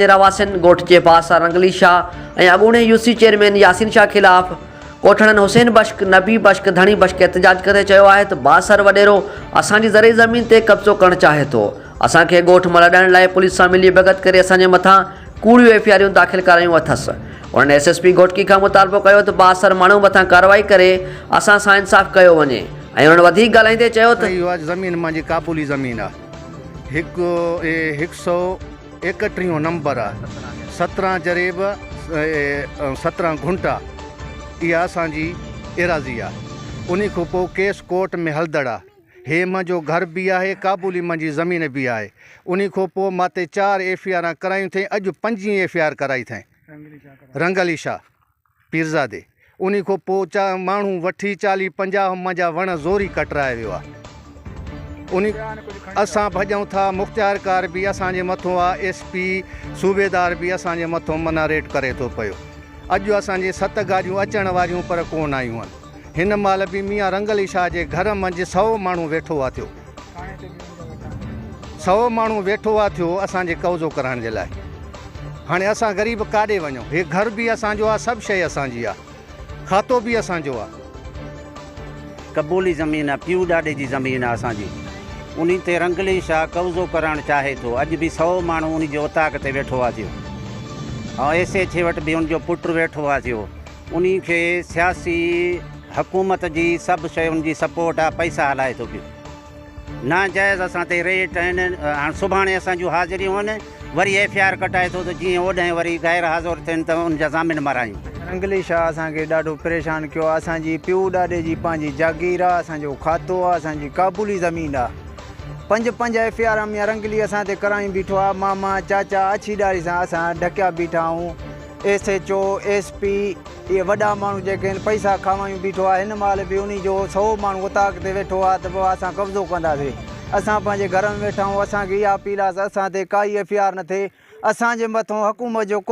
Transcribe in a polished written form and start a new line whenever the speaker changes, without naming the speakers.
جي رهواسين ڳوٺ جي بااثر رنگلي شاهه ۽ اڳوڻي U C chairman Yasin Shah خلاف ڳوٺاڻن حسين بشڪ، نبي بشڪ، ڌڻي بشڪ احتجاج ڪندي چيو آهي ته بااثر وڏيرو اسان جي زرعي زمين تي قبضو ڪرڻ چاهي ٿو، اسان کي ڳوٺ مان لڏائڻ لاء پوليس سان ملي ڀڳت ڪري اسان جي مٿان ڪوڙيون ايف I آريون داخل ڪرايون اٿس. انهن ايس ايس پي گهوٽڪي کان مطالبو ڪيو ته بااثر ماڻهو مٿان ڪارروائي ڪري اسان سان انصاف ڪيو وڃي ۽ انهن وڌيڪ ڳالهائيندي چيو ته.
اها زمين مانجي ڪابولي زمين آ هڪ هڪ سو. ايڪٽيهون نمبر آ 17 جريب 17 گهنٽا اها اسان جي ايراضي آ انهي کان پوء ڪيس ڪورٽ ۾ هلندڙ آ هي منهنجو گهر به آهي ڪابولي منهنجي زمين به آهي انهي کان پوء ماتي چار ايف I آران ڪرايون ٿئين اڄ پنجين ايف I R ڪرائي ٿئين رنگ علي شاهه. پيرزادي، انهي کان پوء چا ماڻهو وٺي چاليهه 50 منهنجا وڻ زوري ڪٽرائي ويو آ. انهي اسان ڀڄون ٿا، مختيارڪار به اسان جي مٿو آ، ايس پي، صوبيدار به اسان جي مٿو منا ريٽ ڪري ٿو پيو. اڄ اسان جي ست گاڏيون اچڻ واريون پر ڪونه آيون آهن. هن مهل به ميان رنگ علي شاهه جي گهر منجهه سئو ماڻهو ويٺو آ ٿيو. سئو ماڻهو ويٺو آ ٿيو اسان جي قبضو ڪرائڻ جي لاء. هاڻي اسان غريب ڪاڏي وڃون؟ هي گهر به اسان جو آ، سڀ شيء اسان جي آ، کاتو به اسان جو آ.
قبولي زمين آ، پيء ڏاڏي جي زمين آ اسان جي. انهي تي رنگلي شاهه قبضو ڪرائڻ چاهي ٿو. اڄ به سئو ماڻهو انهي جي اوطاق تي ويٺو آ ٿيو. ۽ ايس ايڇ اي وٽ به ان جو پٽ ويٺو آ ٿيو. انهي کي سياسي حڪومت جي سڀ شيء ان جي سپورٽ آ، پئسا هلائي ٿو پيو. ناجائز اسان تي ريٽ آهن، هاڻ سڀاڻي اسان جون حاضريون آهن، وري ايف I R ڪٽائي ٿو ته جيئن اوڏانهن وري غير حاضر ٿين ته ان جا ضامن مارايون.
رنگلي شاهه اسان کي ڏاڍو پريشان ڪيو آهي، اسان جي پيء ڏاڏي جي پنهنجي جاگير آهي، اسان جو کاتو آهي، اسان جي ڪابولي زمين آهي، پنج پنج ايف I R ميان رنگلي اسان تي ڪرايون بيٺو آهي، ماما، چاچا، اڇي ڏاڙهي سان اسان ڍڪيا بيٺا آهيون، S H O, S P, اهي وڏا ماڻهو جيڪي آهن پئسا کاوايون بيٺو آهي هن مهل به انهي جو سئو ماڻهو اوطاق تي ويٺو آهي ته بابا اسان قبضو ڪنداسين اسان پنهنجي گهر ۾ ويٺا آهيون اسان کي اها اپيل آهي ته اسان تي ڪائي ايف I R نه ٿئي اسان جي مٿو حڪومت جو.